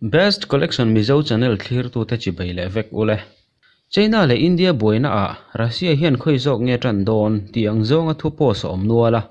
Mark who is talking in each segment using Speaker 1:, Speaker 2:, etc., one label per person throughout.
Speaker 1: Best Collection Mizo Channel thlirtute chibai leh vek ule. China leh India buaina ah Russia hian khawi zawk nge tan dawn tih ang zawnga thu post a awm nual a,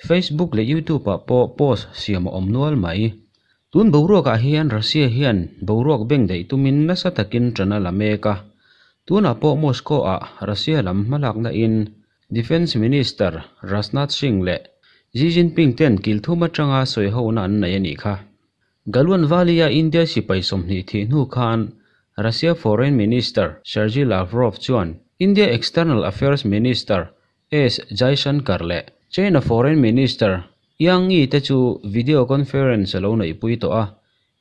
Speaker 1: Facebook leh YouTube ah pawh post siam a awm nual mai. Tun boruak ah hian Russia hian boruak beng daih tumin nasa takin tan a la mek a, tunah pawh Moscow ah Russia lam hmalakna in Defence Minister Rajnath Singh leh Xi Jinping ten kil thum atanga sawi hona an nei a nih kha. Galwan Valley-a India sipai 20 thih hnu khan Russia Foreign Minister Sergei Lavrov chuan India External Affairs Minister S Jaishankar leh China Foreign Minister Yang Yi te chu video conference a lo neihpui tawh a,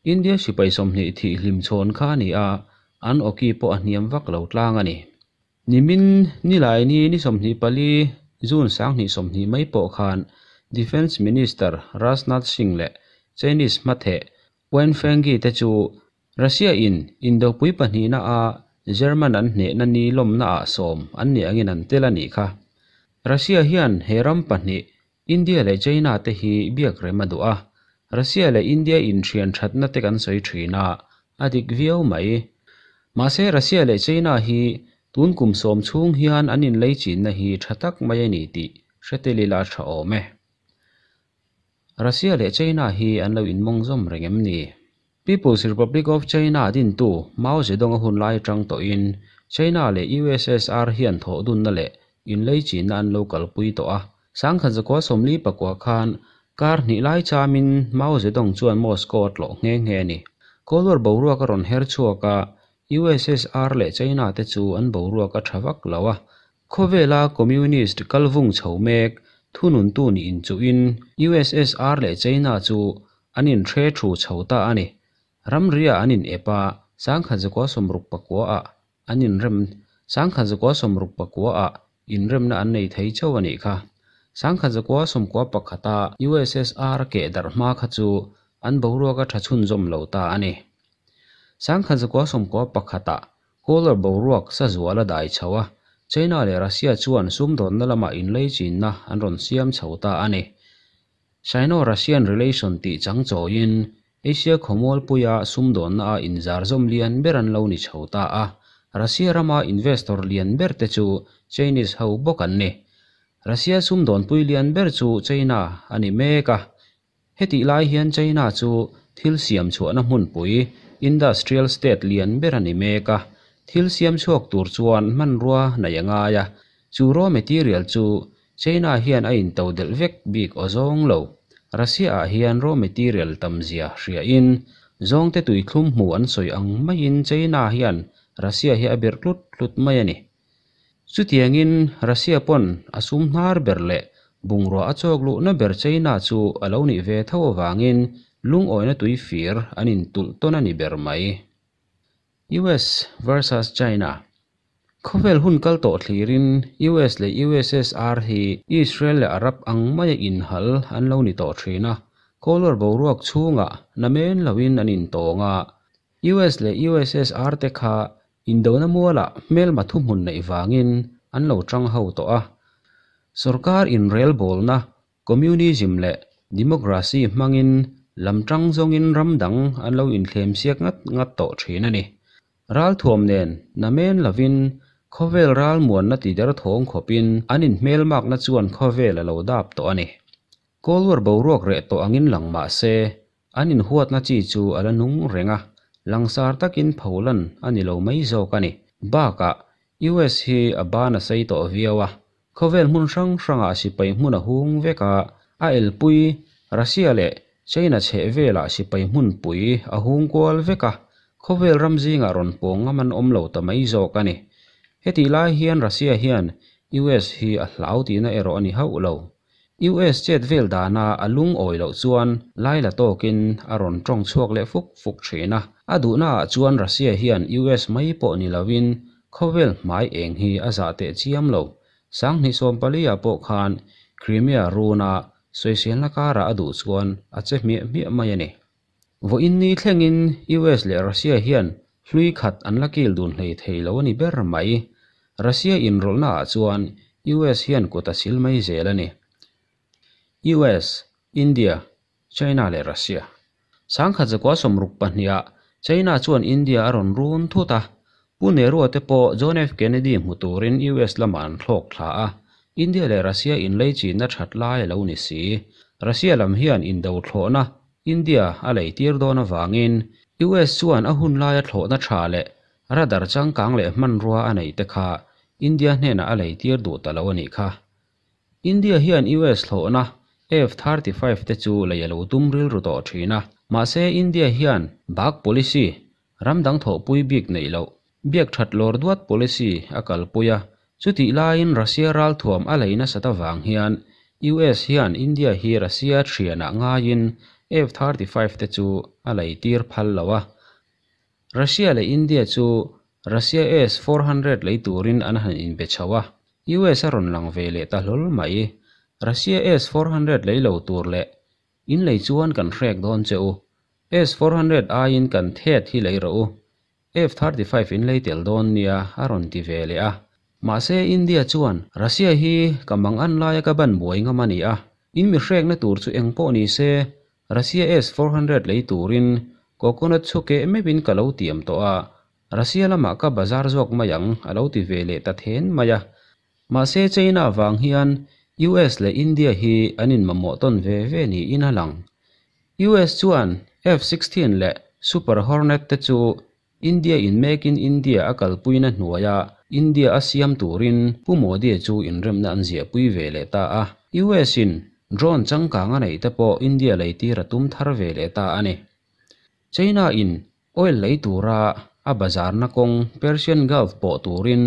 Speaker 1: India sipai 20 thih hlim chhawn kha a ni a, an awki pawh a hniam vak lo tlang a ni. Nimin nilai ni ni 24 June 2020 mai pawh khan Defence Minister Rajnath Singh leh Chinese hmatheh Wen Fengyi te chu Russia in Indopui pahnihna a German an hnehna ni lawmna ah sawm an ni angin an tel a nih kha. Russia hian he ram pahnih India leh China te hi biak rem a duh a, Russia leh India inthian thatna te kan sawi thin a, a dik viau mai. Mahse Russia leh China hi tun kum 10 chhung hian an inlei chinna hi tha tak mai a ni tih hre tel ila tha awm e. Russia leh China hi an lo inmawng zawm reng em ni? People's Republic of China dintu Mao Zedong a hun lai atang tawhin China leh USSR hian thawh dunna leh inlei chinna an lo kalpui tawh a. 1949 khan kar hnih lai chamin Mao Zedong chuan Moscow a tlawh nghe nghe a ni. Cold War boruak a rawn her chhuak a, USSR leh China te chu an boruak a tha vak lo a. Khawvela Communist kalvung chho mek thununtu ni inchuhin USSR leh China chu an inhre thu chho ta a ni. Ramria an in ep a, 1969 ah an inrem 1969 ah inremna an nei thei chauh a nih kha. 1991 a USSR ke darh hma kha chu an boruak a tha chhunzawm lo ta a ni. 1991 ah Cold War boruak sa zual a dai chho a, China leh Russia chuan sumdawnna lamah inlei chinna an rawn siam chho ta a ni. Sino-Russian relation tih chang chawiin Asia khawmualpuia sumdawnna a inzar zawm lian ber an lo ni chho ta a, Russia rama investor lian ber te chu Chinese ho bawk an ni. Russia sumdawnpui lian ber chu China a ni mek a, hetih lai hian China chu thil siam chhuahna hmunpui industrial state lian ber a ni mek a, thil siam chhuak tur chuan hmanrua nei a ngai a, chu raw material chu China hian a into delh vek bik aw zawng lo. Russia ah hian raw material tam zia hria in zawng te tui thlum hmu an sawi ang maiin China hian Russia hi a birh tlut tlut mai a ni. Chutiangin Russia pawn a sum hnar ber leh bungrua a chawk luhna ber China chu a lo nih ve tho awangin lungawina tui fir an intulh tawn a ni ber mai. US versus China. Khawvel hun kal tawh thlirin US leh USSR hi Israel leh Arab ang maia inhal an lo ni tawh thin a, Cold War boruak chhungah namen loin an intawng a, US leh USSR te kha indona mualah hmelma thuhmun neih vangin an lo tang ho tawh a. Sarkar inrelbawlna Communism leh democracy hmangin lam tang zawngin ram dang an lo inthlem siak ngat ngat tawh thin a ni. Ral thuam nen namen lovin khawvel ral muanna ti der thawng khawpin an inhmel makna chuan khawvel a lo dap tawh a ni. Cold War boruak reh tawh angin lang mah se an inhuatna chi chu a la nung reng a, langsar takin pholan a ni lo mai zawk a ni. Bakah US hi a ban a sei tawh viau a, khawvel hmun hrang hrangah sipai hmun a hung vek a, a elpui Russia leh China chheh velah sipai hmunpui a hung kual vek a, khawvel ram zingah rawn pawng ngam an awm lo ta mai zawk a ni. Hetih lai hian Russia hian US hi a hlau tihna erawh a ni hauh lo. US chet vel dana a lung awi loh chuan lai la tawkin a rawn tawng chhuak leh fuk fuk thin a. A duhna ah chuan Russia hian US mai pawh ni lovin khawvel hmai eng hi a zah teh chiam lo. 2014 ah pawh khan Crimea runa sawiselna karah a duh chuan a che hmiah hmiah mai a ni. Vawiin ni thlengin US leh Russia hian hlui khat an la kil dun hlei thei lo a ni ber mai. Russia inrawlhna ah chuan US hian kut a sil mai zel a ni. US, India, China leh Russia. 1962 ah China chuan India a rawn run thut a, Pu Nehru-a te pawh John F. Kennedy hmu turin US lamah an thlawk thla a, India leh Russia inleichina that lai a lo ni si. Russia lam hian indo thlawhna India a lei tir dawn avangin US chuan a hun laia thlawhna tha leh radar changkang leh hmanrua a neih te kha India hnenah a lei tir duh ta lo a nih kha. India hian US thlawhna F-35 te chu lei a lo tum rilru tawh thin a, mahse India hian bak policy, ram dang thawhpui bik neih loh, biak that lawr duat policy a kalpui a, chutih laiin Russia ralthuam a lei nasat avang hian US hian India hi Russia thianah ngaiin F-35 te chu a lei tir phal lo a. Russia leh India chu Russia S-400 lei turin an han inbe chho a, US a rawn lang ve leh ta hlawl mai. Russia S-400 lei lo tur leh in lei chuan kan hrek dawn che u. S-400 aiin kan thet hi lei rawh u. F-35 in lei tel dawn nia a rawn ti ve leh a. Mahse India chuan Russia hi ka mang an laia ka ban buai ngam a ni a, in mi hrekna tur chu eng pawh ni se Russia S-400 lei turin coconut chhu keh meuhin ka lo tiam tawh a, Russia lamah ka bazar zawk mai ang a lo ti ve leh ta then mai a. Mahse China vang hian US leh India hi an inmamawh tawn ve ve niin a lang. US chuan F-16 leh Super Hornet te chu India in Make in India a kalpuina hnuaia India a siam turin Pu Modi chu inremna an ziahpui ve leh ta a. US in drone changkang a neih te pawh India lei tir a tum thar ve leh ta a ni. China in oil lei tura a bazarna kawng Persian Gulf pawh turin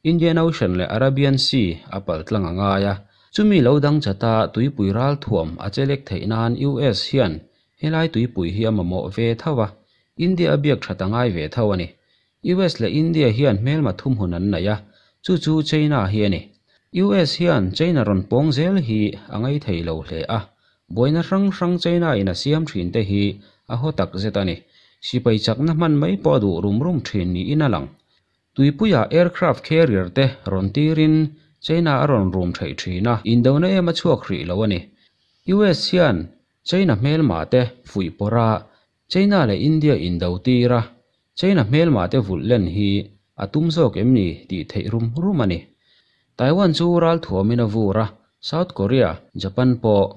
Speaker 1: Indian Ocean leh Arabian Sea a pal tlang a ngai a. Chumi lo dang chata tuipui ralthuam a chelek theih nan US hian helai tuipui hi a mamawh ve tho a, India a biak that a ngai ve tho a ni. US leh India hian hmelma thumhun an nei a, chu chu China hi a ni. US hian China rawn pawng zel hi a ngai thei lo hle a, buaina hrang hrang China in a siam thin te hi a haw tak zet a ni. Sipai chakna hman mai pawh a duh rum rum thin niin a lang. Tuipuia aircraft carrier te rawn tirin China a rawn rum theih thin a, indona em a chhuak hrih lo a ni. US hian China hmelma te fuih pawrh a, China leh India indo tir a, China hmelma te vulh len hi a tum zawk em ni tih theih rum rum a ni. Taiwan chu ralthuamin a vur a, South Korea, Japan pawh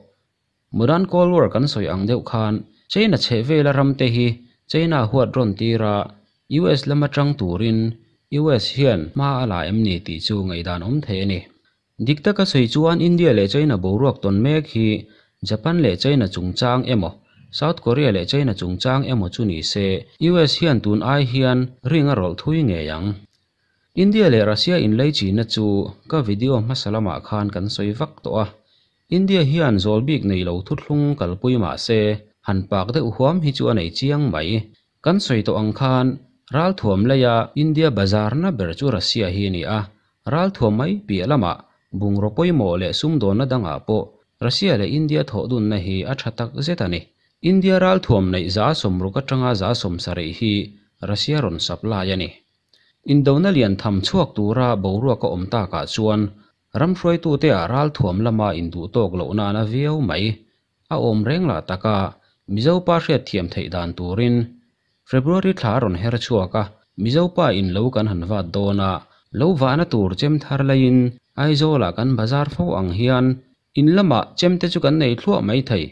Speaker 1: Modern Cold War kan sawi ang deuh khan China chhehvela ram te hi China huat rawn tir a, US lama tang turin US hian hma a la em ni tih chu ngaihdan awm thei a ni. Dik taka sawi chuan India leh China boruak tawn mek hi Japan leh China chungchang emaw, South Korea leh China chungchang emaw chu ni se US hian tun ai hian ring a rawlh thui ngei ang. India leh Russia inleichina chu ka video hmasa lamah khan kan sawi vak tawh a, India hian zawl bik nei lo thuthlung kalpui mah se han pak deuh huam hi chu a nei chiang mai. Kan sawi tawh ang khan ralthuam leia India bazar na ber chu Russia hi a ni a, ralthuam mai piah lamah bungraw pawimawh leh sumdawnna dangah pawh Russia leh India thawhdunna hi a tha tak zet a ni. India ralthuam neih 60 atanga 70 hi Russia rawn supply a ni. Indona lian tham chhuak tura boruak a awm takah chuan ram hruaitute ah ralthuam lama induh tawk loh nan a viau mai. A awm reng lah taka Mizo pa hriat thiam theih dan turin February thla a rawn her chhuak a, Mizo pa in lo kan han vat dawn a, lo vahna tur chem thar laiin Aizawlah kan bazar fo ang hian in lamah chem te chu kan nei thluah mai thei.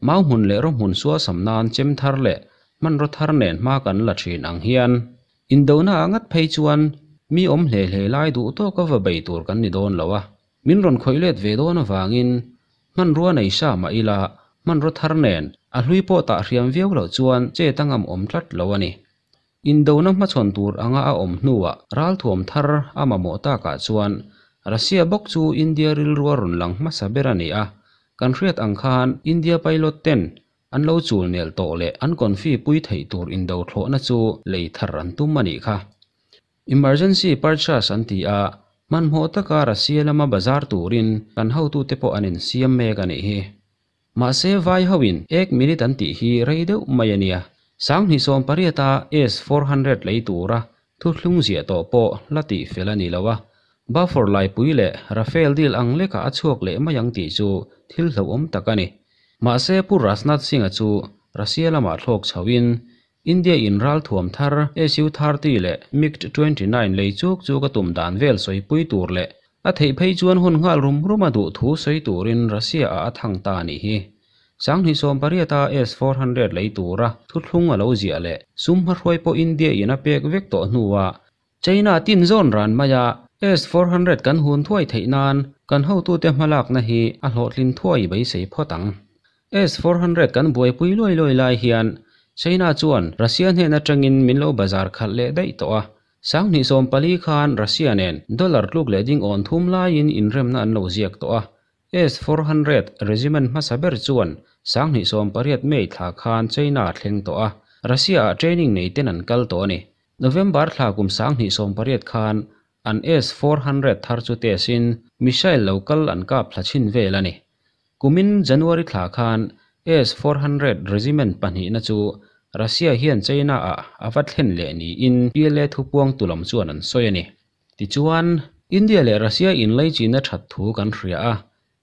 Speaker 1: Mau hmun leh raw hmun sualsam nan chem thar leh hmanraw thar nen hma kan la thin ang hian indona ah ngat phei chuan mi awm hle hle lai duh tawka va bei tur kan ni dawn lo a, min rawn khawih let ve dawn avangin hmanrua nei sa mah ila hmanraw thar nen a hlui pawh tah hriam viau loh chuan chet a ngam awm tlat lo a ni. Indona hmachhawn tur anga a awm hnuah ralthuam thar a mamawh takah chuan Russia bawk chu India rilrua rawn lang hmasa ber a ni a, kan hriat ang khan India pilot ten an lo chul nel tawh leh an confi pui theih tur indo thlawhna chu lei thar an tum a nih kha. Emergency purchase an ti a, hmanhmawh taka Russia lama bazar turin kan hotute pawh an insiam mek a nih hi. Mahse vai hoin ek minute an tih hi rei deuh mai a nia. 2018-a S-400 lei tura thuthlung ziah tawh pawh la tih fel a ni lo a, Buffer laipui leh Rafale deal ang lekah a chhuak leh mai ang tih chu thil hlauhawm tak a ni. Mahse Pu Rajnath Singh-a chu Russia lamah thlawk chhoin India in ralthuam thar Su-30 leh MiG-29 lei chuk chuk a tum dan vel sawipui tur leh a theih phei chuan hun nghal rum rum a duh thu sawi turin Russia ah a thang ta a nih hi. 2018 a S-400 lei tura thuthlung a lo ziah leh sum hmahruai pawh India in a pek vek tawh hnuah China tin zawn ran mai a, S-400 kan hun thuai theih nan kan hotute hmalakna hi a hlawhtlin thuai beisei phawt ang. S-400 kan buaipui luai luai lai hian China chuan Russia hnen atangin min lo bazar khalh leh daih tawh a, 2014 khan Russia nen dollar tluk leh ding awn thum laiin inremna an lo ziak tawh a, S-400 regiment hmasa ber chuan 2018 May thla khan China a thleng tawh a, Russia-ah training nei ten an kal tawh a ni. November thla kum 2018 khan an S-400 thar chu test in missile lo kal an kap thla chhin vel a ni. Kumin January thla khan S-400 regiment pahnihna chu Russia hian China-ah a va thlen leh niin PLA thupuang tu lam chuan an sawi a ni. Tichuan, India leh Russia inlaichina that thu kan hria a,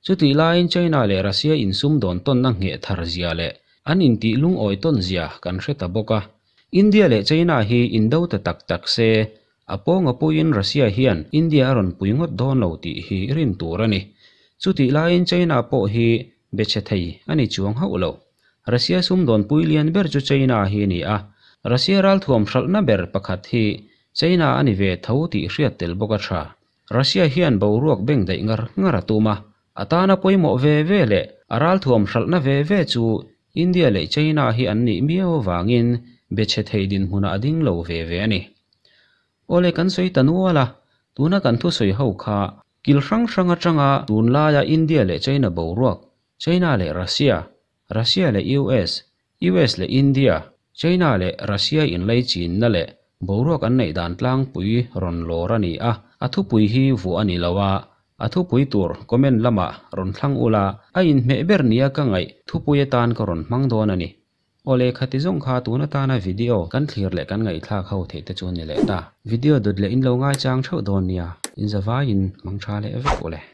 Speaker 1: chutih laiin China leh Russia insumdawn tawnna ngheh thar zia leh an intih lungawi tawn zia kan hre ta bawk a. India leh China hi indo ta tak tak se, a pawnga puiin Russia hian India a rawn pui ngawt dawn lo tih hi rin tur a ni. Chutih laiin China pawh hi be chhe thei a ni chuang hauh lo. Russia sumdawn pui lian ber chu China hi a ni a, Russia ralthuam hralhna ber pakhat hi China a ni ve tho tih hriat tel bawk a tha. Russia hian boruak beng daih ngar ngar a tum a, a tana pawimawh ve ve leh a ralthuam hralhna ve ve chu India leh China hi an nih miau avangin be chhe thei dinhmunah a ding lo ve ve a ni. Awle kan sawi ta nual a, tuna kan thusawi ho kha kil hrang hrang atanga tunlaia India leh China boruak, China leh Russia, Russia leh US, US leh India, China leh Russia inlaichinna leh boruak an neih dan tlangpui rawn lawr a ni a, a thupui hi vuah a ni lo a, a thupui tur comment lamah rawn thlang ula, a inhmeh ber nia ka ngaih thupui atan ka rawn hmang dawn a ni. Awle khati zawng kha tun atana video kan thlir leh kan ngaihthlak ho theih te chu a ni leh ta. Video dawt leh in lo ngaichang theuh dawn nia, in zavaiin hmang tha leh vek ule.